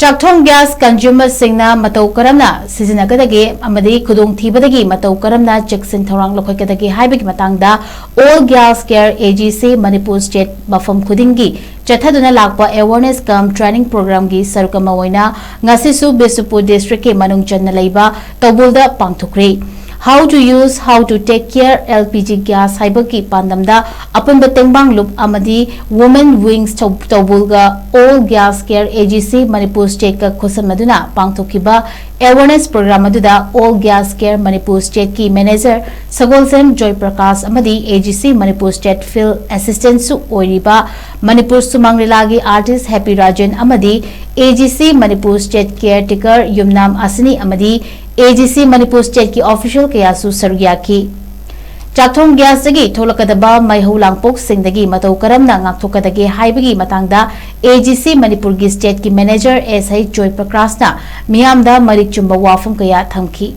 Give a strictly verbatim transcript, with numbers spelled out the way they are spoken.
ꯆꯥꯛꯊꯣꯡ gas ꯀꯟꯖꯨꯃꯔꯁꯤꯡꯅ ꯃꯇꯧ ꯀꯔꯝꯅ ꯁꯤꯖꯤꯟꯅꯒꯗꯒꯦ ꯑꯃꯗꯤ ꯈꯨꯗꯣꯡꯊꯤꯕꯗꯒꯤ ꯃꯇꯧ ꯀꯔꯝꯅ ꯆꯦꯛꯁꯤꯟ ꯊꯧꯔꯥꯡ ꯂꯧꯈꯠꯀꯗꯒꯦ ꯍꯥꯏꯕꯒꯤ ꯃꯇꯥꯡꯗ All Gas Care A G C Manipur state ꯃꯐꯝ ꯈꯨꯗꯤꯡꯒꯤ ꯆꯠꯊꯗꯨꯅ ꯂꯥꯛꯄ awareness cum training programꯒꯤ ꯁꯔꯨꯛ ꯑꯃ ꯑꯣꯏꯅ ꯉꯁꯤꯁꯨ ꯕꯤꯁꯅꯨꯄꯨꯔ ꯗꯤꯁꯇ꯭ꯔꯤꯛꯀꯤ ꯃꯅꯨꯡ ꯆꯟꯅ ꯂꯩꯕ ꯇꯧꯕꯨꯜꯗ ꯄꯥꯡꯊꯣꯛꯈ꯭ꯔꯦ꯫ How to use, how to take care L P G gas ꯍꯥꯏꯕꯒꯤ ꯄꯥꯟꯗꯝꯗ ꯑꯄꯨꯟꯕ ꯇꯦꯡꯕꯥꯡ ꯂꯨꯞ ꯑꯃꯗꯤ Women Wings ꯇꯧꯕꯨꯜꯒ All Gas Care A G C Manipur ꯁ꯭ꯇꯦꯠꯀ ꯈꯨꯠꯁꯝꯅꯗꯨꯅ ꯄꯥꯡꯊꯣꯛꯈꯤꯕ awareness program ꯑꯗꯨꯗ All Gas Care ꯃꯅꯤꯄꯨꯔ ꯁ꯭ꯇꯦꯠꯀꯤ ꯃꯦꯅꯦꯖꯔ ꯁꯒꯣꯜꯁꯦꯝ ꯖꯣꯏ ꯄ꯭ꯔꯀꯥꯁ ꯑꯃꯗꯤ A G C Manipur state field ꯑꯦꯁꯤꯁꯇꯦꯟꯠꯁꯨ ꯑꯣꯏꯔꯤꯕ ꯃꯅꯤꯄꯨꯔ ꯁꯨꯃꯥꯡ ꯂꯤꯂꯥꯒꯤ ꯑꯥꯔꯇꯤꯁ ꯍꯦꯄꯤ ꯔꯥꯖꯦꯟ ꯑꯃꯗꯤ A G C Manipur state care taker ꯌꯨꯝꯅꯥꯝ ꯑꯁꯤꯅꯤ ꯑꯃꯗꯤ A G C ꯃꯅꯤꯄꯨꯔ ꯁ꯭ꯇꯦꯠꯀꯤ ꯑꯣꯐꯤꯁꯤꯌꯦꯜ ꯀꯌꯥꯁꯨ ꯁꯔꯨꯛ ꯌꯥꯈꯤ꯫ ꯆꯥꯛꯊꯣꯡ ꯒ꯭ꯌꯥꯁꯇꯒꯤ ꯊꯣꯛꯂꯛꯀꯗꯕ ꯃꯩꯍꯧ ꯂꯥꯡꯄꯣꯛꯁꯤꯡꯗꯒꯤ ꯃꯇꯧ ꯀꯔꯝꯅ ꯉꯥꯛꯊꯣꯛꯀꯗꯒꯦ ꯍꯥꯏꯕꯒꯤ ꯃꯇꯥꯡꯗ A G C ꯃꯅꯤꯄꯨꯔꯒꯤ ꯁ꯭ꯇꯦꯠꯀꯤ ꯃꯦꯅꯦꯖꯔ ꯑꯦꯁ ꯑꯩꯆ ꯖꯣꯏ ꯄ꯭ꯔꯀꯥꯁꯅ ꯃꯤꯌꯥꯝꯗ ꯃꯔꯤꯛ ꯆꯨꯝꯕ ꯋꯥꯐꯝ ꯀꯌꯥ ꯊꯝꯈꯤ꯫